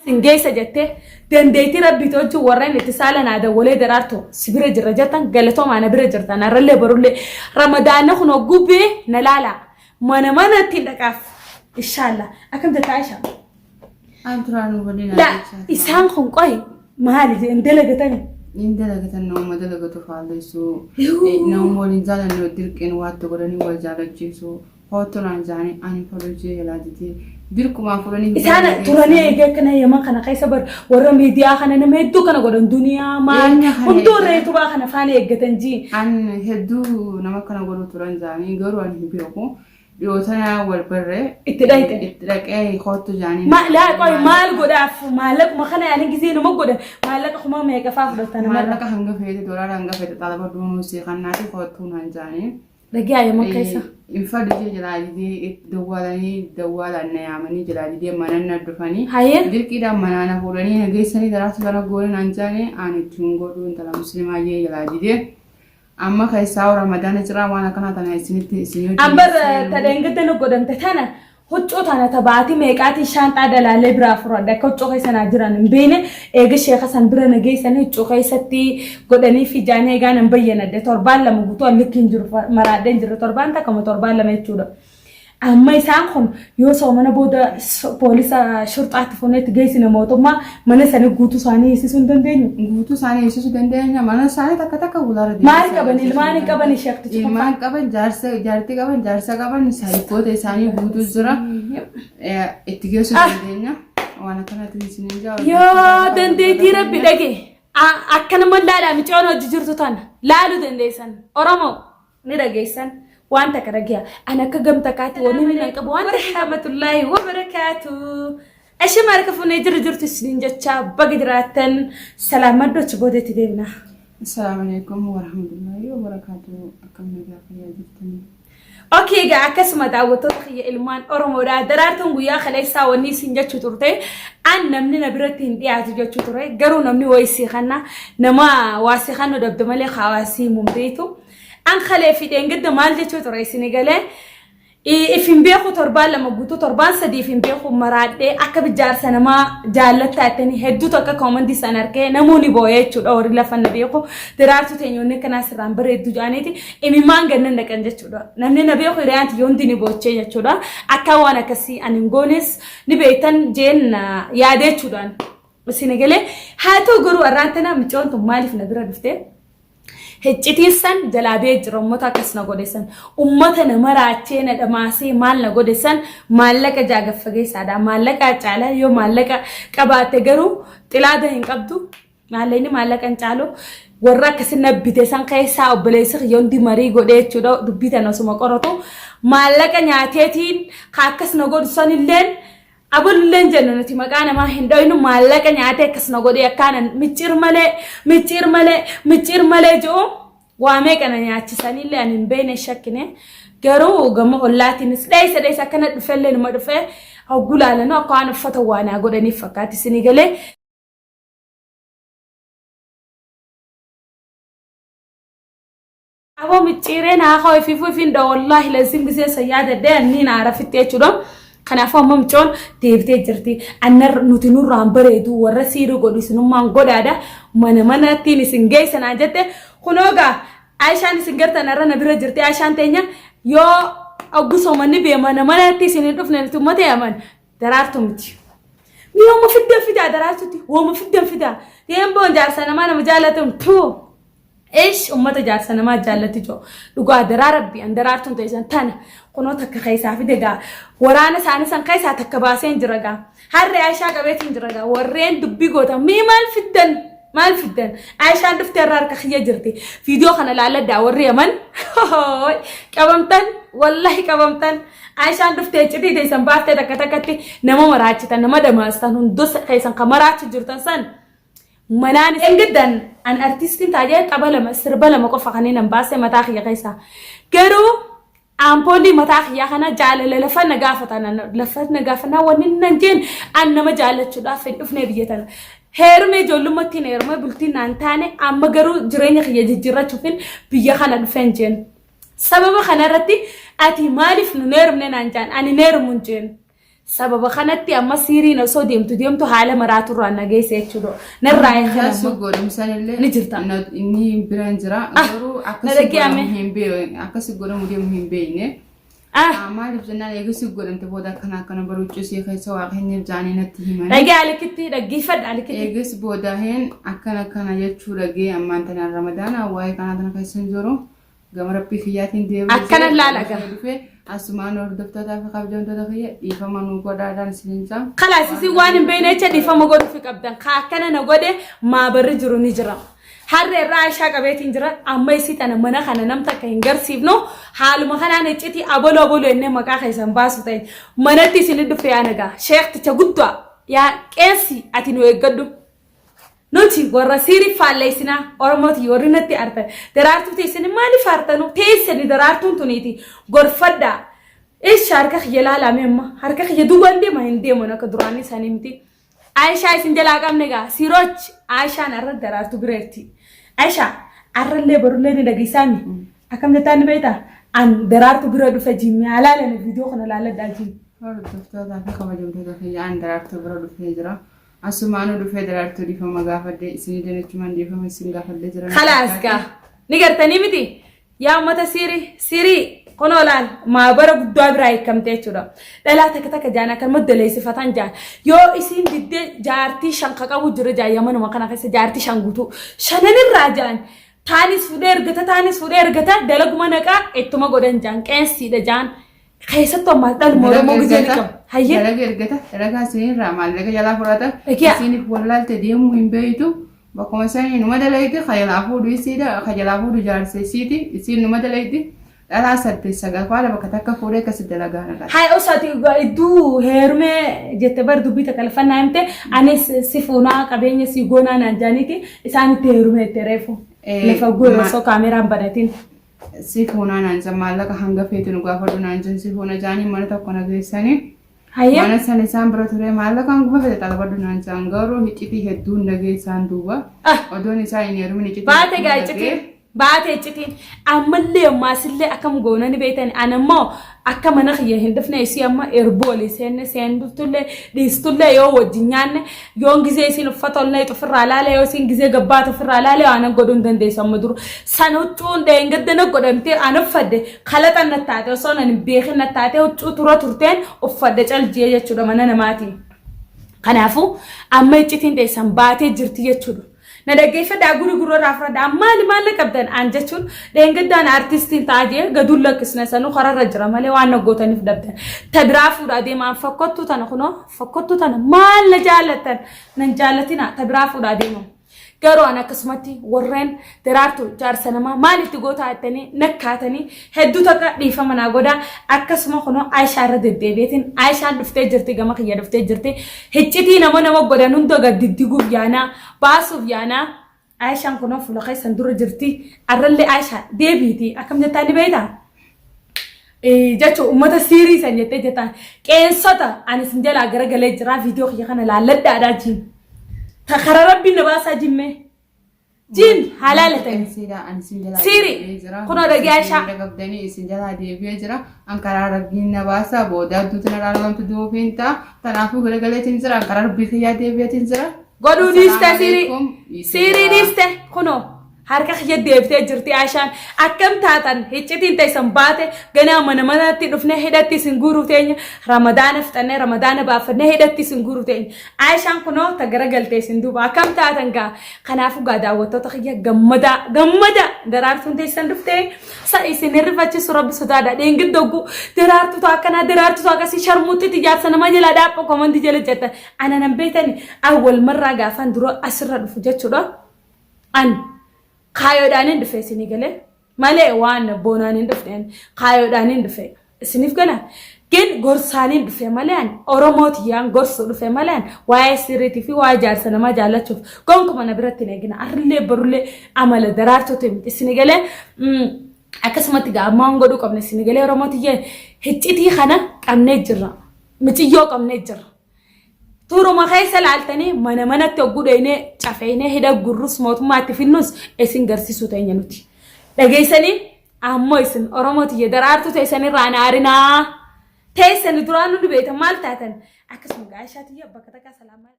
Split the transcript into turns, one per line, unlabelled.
Sin geessa jettee dandeettii rabbiiti wajjin warreen itti saala naa dawwalee daraartu si bira jirra jettan galatoomaa na bira jirtan har'allee borullee ramadaanni kun hogguu bee na laalaa mana mana ittiin dhaqaaf inshaalla akkam jetta Aisha.
An turaan waliin
La isaan kun qoy maali jedhan dalagatani.
Hin dalagatan nama dalagatu faalleessuu nama waliin jaalannu dirqeen waatti godhanii wal jaalachiisuu. Hoottu naan jaanii ani fudhuu jee jalaa didee dirqumaan fudhanii
Isaan turanii eegee akkana yaman kana keessa bar warra miidiyaa kana nama hedduu kana godhan duniyaa maal
Eenyu kana
hunduu warra
eeggatan?
yuutubaa kana faana eeggatan jii.
An hedduu nama kana godhu turan jaanii garuu ani hin beeku. Dhiyoo tana wal barre.
Itti dhayxe.
Itti dhaqee hoottu jaanii.
Ma laa qoy maal godhaaf maallaquma kana yaani gisee nama godhan maallaqa kuma meeqa faa fudhata namarra.
Maallaqa hanga feete doolaara hanga feete xalaba duunuu si kannaati hoottuu naan jaanii.
Dhagaa yaman keessa.
Hin fadhu jee jalaa didee itti dawwaalanii dawwaalaan na yaamanii jalaa didee mana na dhufanii.
Haye.
Dirqiidhaan manaa na fuudhanii na geessanii daraartuu tana goone naan jaane ani itti hin godhu intala musliimaa jee jalaa didee. Amma keessaa ramadaana jira waan akkanaa tana isinitti isin hojii.
Ambar tadheengadda nu godhamte tana Huccuu tana ta baatii meeqaatiin shaanxaa dalaalee biraa fudhadhe akka huccuu keessa naa jiran hin beekne eega sheeka san bira na geessanii huccuu keessatti godhanii fi jaanii eegaa nan bayyanadhe torbaan 2 guutuu an likki hin jiru maraadhee hin jiru torbaan takka moo torbaan 2 jechuudha. Amma isaan kun yoo soomana booda poolisa shurxaatti fuunee itti geessine mootummaa mana sanii guutuu isaanii hiisisuu hin dandeenyu.
Guutuu isaanii hiisisuu dandeenya. Mana isaanii takka takka wulaara
Maal qaban ilmaan hin qaban sheektichi kun
Ilmaan qaban jaarsa jaartii qaban jaarsa qaban saayikoota isaanii guutuu jira. Itti geessuu dandeenya. Waan akkanaatiin isiniin jaa.
Yoo dandeettii rabbi dhage akka nama laalaa micoon hojii jirtu tana laaluu dandeessan Oromoo. Ni dhageessan waan takka dhageya. Ani akka gamtakaatti wanni inni nan qabu waan warahmatullaahi wabarakaatu. Ashama harka fuunee jiru jirtu isiniin jecha baga jiraattan salaamadhu achi booda itti deemna.
Assalaamu alaikum warahmatullaahi wabarakaatu. Akkam nagaa fayyaa jirtanii?
Okay egaa akkasuma daawwattoota kiyya ilmaan Oromoodha. Daraartuun guyyaa kaleessaa wanni isin jechuu turte an namni na biratti hin dhiyaatu jechuu ture. Garuu namni wayii sii kanna nama waa sii kannu dhabde malee hawaasii himuun beektu. An kalee fi dheengadda maal jechuu ture isini galee if hin beeku torbaan 2 guutuu torbaan 3 if hin beeku maraadhee akka jaarsa namaa jaallattaa jettanii hedduu takka koomantii san arkee namoonni boo'ee jechuudha warri lafa na beeku diraartuu teenyoonni akkanaa sirraan bareeddu jedhaniiti imimmaan gannan dhaqan jechuudha namni na beeku hiriyaan tiyya hundi ni boochee jechuudha akka waan akkasii ani hin goones ni beektan jeen yaadee jechuudhaan isin galee haa ta'u garuu arraan tana micoon tun maaliif na bira dhuftee Hiccitiin san jalaa bee jira ummata akkas na godhe san ummata na maraachee na dhamaasee maal na godhe san maallaqa jaagaffageessaadha maallaqa caalaa yoo maallaqa qabaatte garuu xilaada hin qabdu maallaqni maallaqa hin caalu warra akkasi na bite san keessaa obboleessi kiyya hundi marii godhee jechuudha dubbii tana osuma qoratu maallaqa nyaateetiin ka akkas na godhu sanilleen Abalulleen jennu nuti maqaa namaa hin dhoynu maallaqa nyaatee akkas na godhee akkaanan micciir malee micciir malee micciir malee ji'u waa meeqa na nyaachisanillee ani hin beekne shakkine garuu gama ollaatiinis dheessa dheessa akkana dhufellee numa dhufee hogguu laalanu akka waan uffata waa naa godhaniif fakkaatti isinii galee. Aboo micciiree naa koo ifiifuu ifiin dha wallaahi lazim gisee san yaadadhee annii naa rafitti jechuudha. Kanaafuu amma micoon deebitee jirti. Annar nuti nurraan bareedu warra siirii godhu isinummaan godhaadha. Mana manattiin isin geessa naan jette. Kunoo gaa Aishaan isin gartan irra na bira jirti. Aishaan teenya yoo oggu soomanni bee mana manatti isin hin dhufne nuti uummata yaman daraartu miti. Mee wooma fiddan fidaa daraartutti wooma fiddan fidaa. Deemboon jaarsa namaa nama jaalatan tuu. Ish ummata jaarsa namaa jaallatti joo. Dhugaa daraa rabbi an daraartuun teessan tana kunoo takka keessaa fide gaa. Waraana isaanii san keessaa takka baaseen jira gaa. Harree Aishaa qabeetiin jira gaa. Warreen dubbii gootan mee maal fiddan? Maal fiddan? Aishaan dhuftee irraa harka kiyya jirti. Viidiyoo kana laalladhaa warri Yaman. Qabamtan wallahi qabamtan. Aishaan dhuftee iccitii teessan baaftee takka takkatti nama maraachitan nama dhamaastan hundus keessan kan maraachu jirtan san. Manaan Engeddan an artistiin taajee tapha lama sirba lama qofa kanneen an baase mataa kiyya keessaa. Garuu ampoolii mataa kiyyaa kana jaalala lafa na gaafatan lafa na gaafanaa wanni nan jeen an nama jaalachuudhaaf hin dhufne biyya tana. Heerumee ijoollummattiin heerumee bultiin naan taane amma garuu jireenya kiyya jijjiirrachuufin biyya kana dhufeen jeen. Sababa kanarratti ati maaliif nu heerumne naan jaan ani heerumu hin jeen. Sababa kanatti amma siiriin osoo deemtu deemtu haala maraaturraan na geesse jechuudha. Narraa eegan
Jaarsi
amma.
godhumsan illee
Ni jirta.
Inni biraan jira. Garuu
Na
akkasi
dhaggeeffame.
godhamu hin beekne. Akkasi godhamu deemu hin beekne. Maaliif jennaan eegasi godhamte booda akkana akkana baruuccuu keessa waaqayyoon jaanii natti himanii.
Dhagee alikitti dhaggeeffadha alikitti.
Eegas booda hin akkana akkana jechuu dhagee ammaan tanaan ramadaana waa'ee kanaa tana keessa hin jiru. Gama rabbii kiyyaatiin deebi'ee
Akkana laala gaa.
dhufe asumaan hordoftootaa fi kabajamtoota kiyya dhiifama nuu godhaadhaan isiniin jaa.
Kalaas isin waan hin beekne jecha dhiifama godhuufi qabdan. Ka akkana na godhe maabarri jiru ni jira. Harree irraa Aishaa qabeetiin jira. Amma isii tana mana kana nam takka hin garsiifnu. Haaluma kanaan iccitii aboloo aboloo innee maqaa keessan baasu ta'e. Manatti isin dhufe yaa nagaa. Sheekticha guddaa yaa qeessi ati nu eeggadhu. Nuti warra siirii faalleessinaa Oromooti warri natti artan. Daraartuu teessanii maaliif aartanu? Teessanii daraartuun tuniiti. Gorfadhaa. Ishi harka kiyya ilaalame amma. Harka kiyya duwwaan deema hin deeman akka duraanii isaanii miti. Aishaa isin jalaa qabne gaa siiroch Aishaan arra daraartu bireerti. Aishaa arrallee borullee ni dhageessaami. Akkam jettaan ni beektaa? An daraartu bira dhufe jimme alaalani viidiyoo kana laaladhaa jimme.
Hordoftootaa fi kabajamtoota kiyya an daraartuu bira dhufee jira. Asumaanuu dhufee daraartuu dhiifama gaafadhe isinii danachumaan dhiifama isin gaafadhee jira.
Khalaas gaa ni gartanii miti yaa uummata siirii siirii kunoo laal maabara guddaa biraa hiikamte jechuudha. Dhalaa takka takka jaan akkanuma daleessifatan jaan yoo isiin diddee jaartii shan ka qabu jira jaan yamanuma kana keessa jaartii shan guutuu shananirraa jaan taanis fuudhee ergata taanis fuudhee ergata dalaguma naqaa ittuma godhan jaan qeensiidha jaan keessattuu ammaa dhaluma Oromoo gizee ni qaba. Hayyee.
Dalaga ergata, dalagaa isinirraa maallaqa jalaa fudhata.
Egaa.
Isiniif wallaalte deemuu hin beeytu. Bakkuma isaanii numa dalaydi, ka jalaa fuudhu isiidha, ka jalaa fuudhu jaarsa isiiti, isiin numa dalaydi. Dhalaa saddeet sagal faana bakka takka fuudhee akkasi dalagaa naqata.
Hayi osoo ati idduu heerumee jette bar dubbii takka lafannaa himte anis si fuunaa qabeenya si goonaa naan jaaniiti isaan itti heerumee itti reefu. Lafa guure osoo kaameraan banatin.
Si fuunaa naan jedhan maallaqa hanga feetu nu gaafadhu naan jedhan si fuuna jaanii mana tokko na geessanii.
Hayyee.
Mana sana isaan bira ture maallaqa hanguma fedhe xalabadhu naan jedhan garuu hiccitii hedduun dhagee isaan duuba. Odoon isaan hin heerumin hiccitii
Baate
hedduun
gaa
dhagee.
iccitiin. Baate iccitiin. Ammallee ammaasillee akkam goona ni beektan. Ani ammoo akka mana kiyya hin dhufne isii amma erboo walii seenne seendultullee dhiistullee yoo wajjin nyaanne yoon gizee isiin uffata ol naqxu ofirraa laale yoo isiin gizee gabbaatu ofirraa laale waan godhuu hin dandeessu amma dura. San huccuun dheengadda na godhamtee an uffadhe kalaxan na taate osoo nan hin beekin na taate huccuu tura turteen uffadhe caljee jechuudha mana namaatiin. Kanaafuu amma iccitiin teessan baatee jirti jechuudha. Na dhaggeeffadhaa guri gurra irraa fudhadhaa maali maalla qabdan aan jechuun dheengaddaan artistiin ta'a jee gaduun lakkisna sanuu kararra jira malee waan na gootaniif dhabdan. Ta biraa fuudhaa deemaan fokkottuu tana kunoo fokkottuu tana maal na jaallattan nan jaallatina ta biraa fuudhaa deemamu. Garuu an akkasumatti warreen daraartu jaarsa namaa maalitti gootaa jettanii nakkaatanii hedduu takka dhiifama naa godhaa akkasuma kunoo Aishaa irra deddeebi'eetiin Aishaan dhuftee jirti gama kiyya dhuftee jirti hiccitii nama nama godhan hunda gad diddiguuf yaanaa baasuuf yaanaa Aishaan kunoo fuula keessan dura jirti arrallee Aishaa deebiiti akkam jettaa ni beektaa? Jechuun uummata siirii san jettee jettaan qeensota ani isin jalaa garagalee jira viidiyoo kiyya kana laalladhaadhaa jiin. Ta karaa rabbiin na baasaa jimmee. Jiin halaala ta'e.
Siidhaa ani isin jalaa
Siiri.
deebi'ee jira.
Kunoo dhagaa ishaa.
Isin qabdanii isin jalaa deebi'ee jira. An karaa rabbiin na baasaa booda adduutti na laalamtu duufiin ta'a. Kanaafuu garagaleetiin jira. An karaa rabbii kiyyaa deebi'eetiin jira.
Godhuu dhiiste
Assalaamu
siirii.
alaikum.
Siirii dhiiste kunoo harka kiyya deebitee jirti Aishaan. Akkam taatan hiccitiin teessan baate ganaa mana manatti dhufnee hidhatti isin guuruu teenya ramadaana fixannee ramadaana baafannee hidhatti isin guuruu teenya. Aishaan kunoo ta garagalte isin duuba akkam taatan gaa kanaafuu gaa daawwattoota kiyya gammadaa gammadaa daraartuun teessan dhuftee sa isin hirrifachiisu rabbi sodaadha dheengadda hogguu daraartuutu akkanaa daraartuutu akkasii sharmuuxitti jaarsa namaa jalaa dhaapha komandii jala jettan ana nan beektani awwal marraa gaafan dura asirra dhufu jechuudha. An kaayoodhaan hin dhufe isinii galee malee waan boonaan hin dhufne kaayoodhaan hin dhufe isiniif gala. Gin gorsaan hin dhufe malee an Oromoo tiyyaan gorsuu dhufe malee an waa'ee sirriitii fi waa'ee jaarsa namaa jaallachuuf gonkuma na biratti hin eegina. Arrillee borullee amala daraartuuti miti isinii galee. Akkasumatti gaa ammaa waan godhuu qabne isinii galee Oromoo tiyyee hiccitii kana qabnee jirra. Miciyyoo qabnee jirra. Turuma keessa laaltanii mana manatti hogguu dheeynee cafeynee hidha gurrus mootummaa itti finnus isin garsiisuu teenya nuti. Dhageessanii ammoo isin Oromoo tiyya daraartuu teessan irraa hin aarinaa. Teessani duraanuu ni beektan maal taatan akkasuma gaashaa tiyya bakka takkaa salaamaa.